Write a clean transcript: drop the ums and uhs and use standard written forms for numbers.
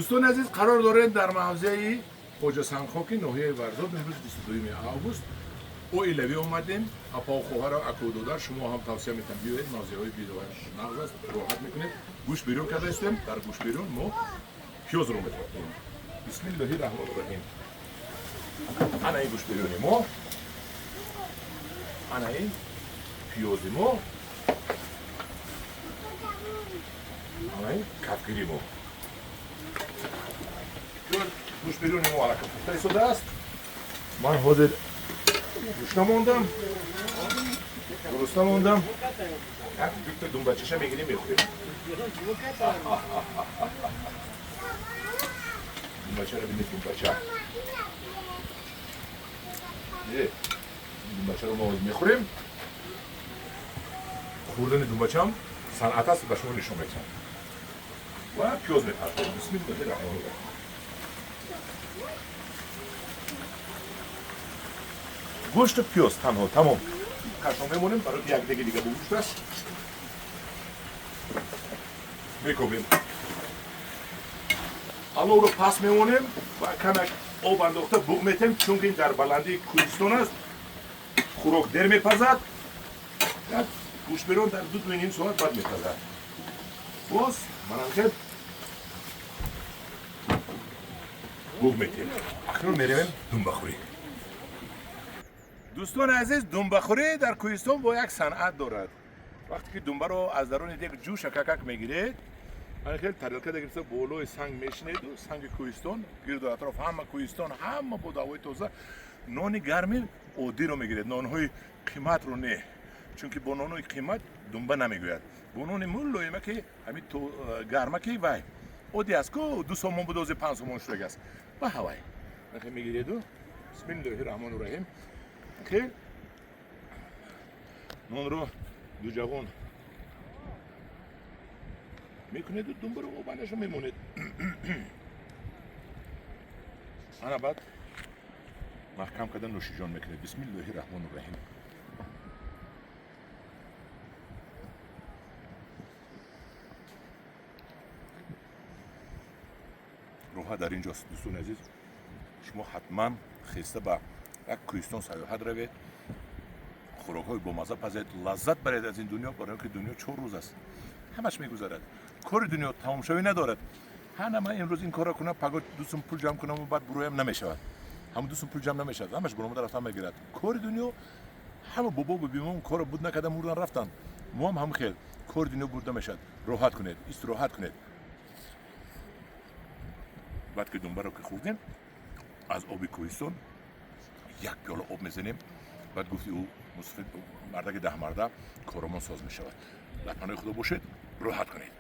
Дӯстони азиз, қарор дорем дар мавзеи Хоҷа Сангхоки ноҳияи Варзоб. Имрӯз 22 август оилавӣ омадем. Апау, хоҳару аку, додар, шумо ҳам тавсия метам, биёед. Мавзеъҳои бедовар нағз аст, роҳат мекунед. Гӯшт берун карда истем. Дар гӯшт берун мо пиёзро метапем. Бисмиллоҳи раҳмони раҳим. Ана ин гӯшт беруни мо, ана ин пиёзи мо, ана ин кафгири мо. Гӯшт беруни мо аллакай пухта истодааст. Ман ҳозир гӯшна мондам, гурусна мондам. Як дута думбачаша мегирем, мехӯрем. Думбачаро бинед, думбача. Думбачаро мо ҳозир мехӯрем. Хӯрдани думбачаам санъат аст, ба шумо нишон метиҳам. Ва пиёз мепартем. Бисмиллоҳи раҳмони раҳим. Гӯшту пиёз танҳо, тамом. Кашо мемонем, барои як деги дига бо гӯшт аст, мекобем. Аловро паст мемонем ва камак об андохта буғ метем, чунки дар баландии кӯҳистон аст, хӯрок дер мепазад. Гӯштберон дар 2-2.5 соат баъд мепазад. Боз манам хел буғ метем. Акнун меравем думбахӯрӣ. Дӯстони азиз, думбахӯрӣ дар кӯҳистон бо як санъат дорад. Вақте ки думбаро аз даруни дег ҷӯша какак мегиред, ана хел тарелка гирифта болои санг мешинеду, санги кӯҳистон, гирду атроф ҳама кӯҳистон, ҳама бо ҳавои тоза, нони гарми оддиро мегиред, нонҳои қиматро не, чунки бо нонҳои қимат думба намегӯяд. Бо нони мулоима ки ҳамин гармаки вай оддӣ аст ку, 2 сомон буд, ози 5 сомон шудагӣ аст, ба ҳавай мегиреду, бисмиллоҳи раҳмону раҳим, хел нонро дуҷавон мекунеду думбаро обандаша мемонед. Ана баъд маҳкам карда нӯшиҷон мекунед. Бисмиллоҳи раҳмону раҳим. Роҳат дар ин ҷост. Дӯстони азиз, шумо ҳатман хеста ба як кӯҳистон саёҳат равед, хӯрокҳои бомазза пазед, лаззат баред аз ин дунё, барои ки дунё 4 рӯз аст, ҳамаш мегузарад. Кори дунё тамомшавӣ надорад. Ҳана ман имрӯз ин корро кунам, паго 2 сум пул ҷамъ кунаму баъд буроям, намешавад. Ҳамн 2 сум пул ҷамъ намешавад, ҳамаш буромада рафтан мегирад. Кори дунё, ҳама бобо бибимон корро буд накарда мурдан, рафтанд. Мо ҳам ҳам хел, кори дунё бурда мешавад. Роҳат кунед, истироҳат кунед. Баъд ки думбаро ки хӯрдем, аз оби кӯҳистон як пиёла об мезанем. Баъд гуфти ӯ мусафид мардаки даҳмарда, коромон соз мешавад. Дар паноҳи Худо бошед, роҳат кунед.